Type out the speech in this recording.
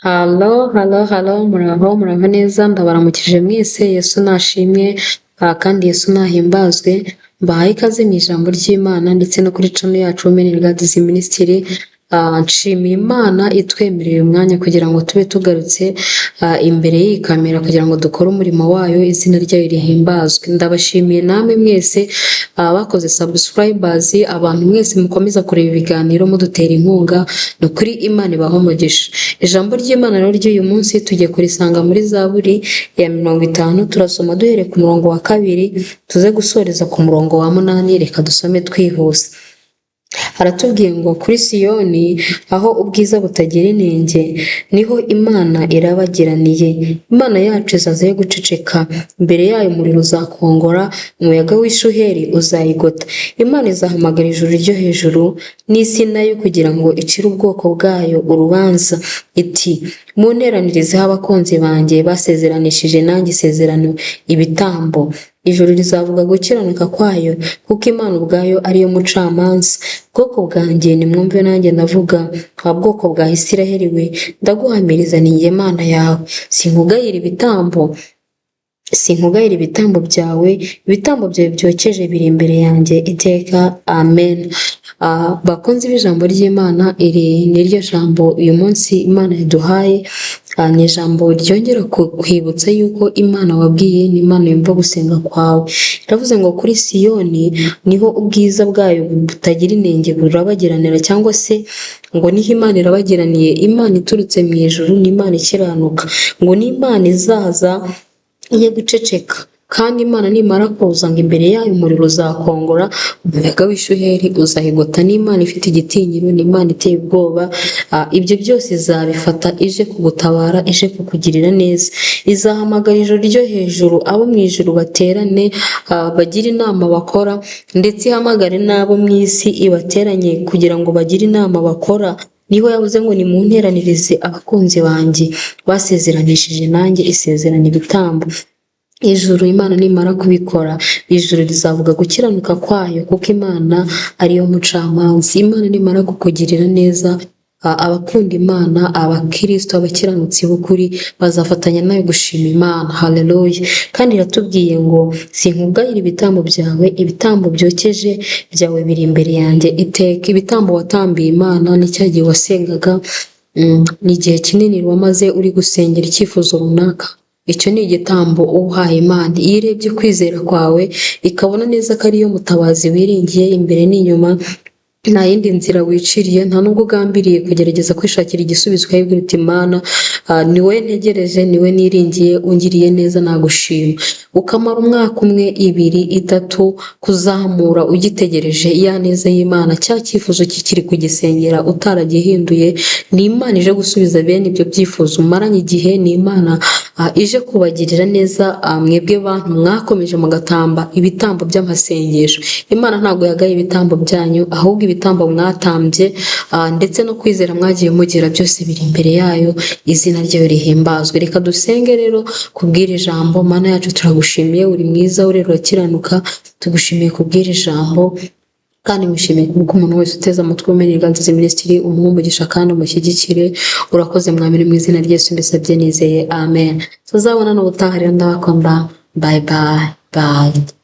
Hello, hello, hello, muraho, muraho neza, ndabaramukije mwese, Yesu nashimwe, kandi Yesu nahimbazwe, mbahaye ikaze mu ijambo ry'Imana ndetse no kuri channel yacu Women in God's Ministry. Nshimiye Imana itwemereye umwanya kugira ngo tube tugarutse imbere y'iyi kamera kugira ngo dukore umurimo wayo, izina ryayo rihimbazwe. Ndabashimiye namwe mwese bakoze subscribers, abantu mwese mukomeza kureba ibiganiro mudutera inkunga, ni ukuri Imana ibaha umugisha. Ijambo ry'Imana rero ry'uyu munsi tugiye kurisanga muri Zaburi ya 50, turasoma duhereye ku murongo wa 2, tuze gusoreza ku murongo wa 8, reka dusome twihuse. Haratubwiye ngo kuri Siyoni aho ubwiza butagira inenge, niho Imana irabagiraniye. Imana yacu izaza yo guceceka, imbere yayo umuriro uzakongora, umuyaga w'ishuheri uzayigota. Imana izahamagara ijuru ryo hejuru n'isi nayo kugira ngo icire ubwoko bwayo urubanza, iti munteranirizeho abakunzi banjye basezeranishije nanjye isezerano ibitambo. Ijuru rizavuga gukiranuka kwayo, kuko Imana ubwayo ariyo mucamanza. Bwoko bwanjye, nimwumve nanjye ndavuga, wa bwoko bwa Isiraheli we, ndaguhamiriza ni njye Mana yawe. Sinkugayira ibitambo, sinkugayira ibitambo byawe, ibitambo byawe byokeje biri imbere yanjye iteka. Amen. Bakunzi b'ijambo ry'Imana, iri ni ryo jambo uyu munsi Imana yaduhaye. Ni ijambo ryongera kwibutsa yuko Imana wabwiye ni Imana yumva gusenga kwawe. Iravuze ngo kuri Siyoni niho ubwiza bwayo butagira inenge burabagiranira, cyangwa se ngo niho Imana irabagiraniye. Imana iturutse mu ijuru ni Imana ikiranuka, ngo ni Imana izaza ye guceceka, kandi Imana nimara kuza ngo imbere yayo umuriro uzakongora, umuyaga w'ishuheri uzayigota. Ni Imana ifite igitinyiro, ni Imana iteye ubwoba. Ibyo byose izabifata ije kugutabara, ije kukugirira neza. Izahamagara ijuru ryo hejuru, abo mu ijuru baterane, bagire inama bakora, ndetse ihamagare n'abo mu isi ibateranye kugira ngo bagire inama bakora. Niho yavuze ngo nimunteranirize abakunzi banjye basezeranishije nanjye isezerano ibitambo. Ijuru, Imana nimara kubikora, ijuru rizavuga gukiranuka kwayo, kuko Imana ariyo mucamanza. Imana nimara kukugirira neza, abakunda Imana, abakirisito, abakiranutsi b'ukuri bazafatanya nawe gushima Imana. Haleluya! Kandi iratubwiye ngo sinkugayira ibitambo byawe, ibitambo byokeje byawe biri imbere yanjye iteka. Ibitambo watambiye Imana ni cya gihe wasengaga, ni igihe kinini wamaze uri gusengera icyifuzo runaka. Icyo ni igitambo uba uhaye Imana. Iyo irebye kwizera kwawe ikabona neza ko ariyo mutabazi wiringiye imbere n'inyuma, nta yindi nzira wiciriye, nta nubwo ugambiriye kugerageza kwishakira igisubizo, ukayibwira uti Imana, ni wowe ntegereje, ni wowe niringiye, ungiriye neza nagushima. Ukamara umwaka umwe, 2, 3 kuzamura ugitegereje ya neza y'Imana, cya cyifuzo kikiri kugisengera utaragihinduye. Ni Imana ije gusubiza bene ibyo byifuzo umaranye igihe, ni Imana ije kubagirira neza, mwebwe bantu mwakomeje mugatamba ibitambo by'amasengesho. Imana ntabwo yagaye ibitambo byanyu, ahubwo ibitambo mwatambye, ndetse no kwizera mwagiye mugira byose biri imbere yayo, izina ryayo rihimbazwe. Reka dusenge rero kubwira ijambo. Mana yacu, turagushimiye, uri mwiza, urera, urakiranuka, tugushimiye kubwira ijambo, kandi mwishimiye kuko umuntu wese uteze amatwi Women in God's Ministry umuhe umugisha kandi umushyigikire. Urakoze Mwami, mu izina rya Yesu mbisabye nizeye, amen. Tuzabonana ubutaha rero, ndabakunda. Bye bye bye.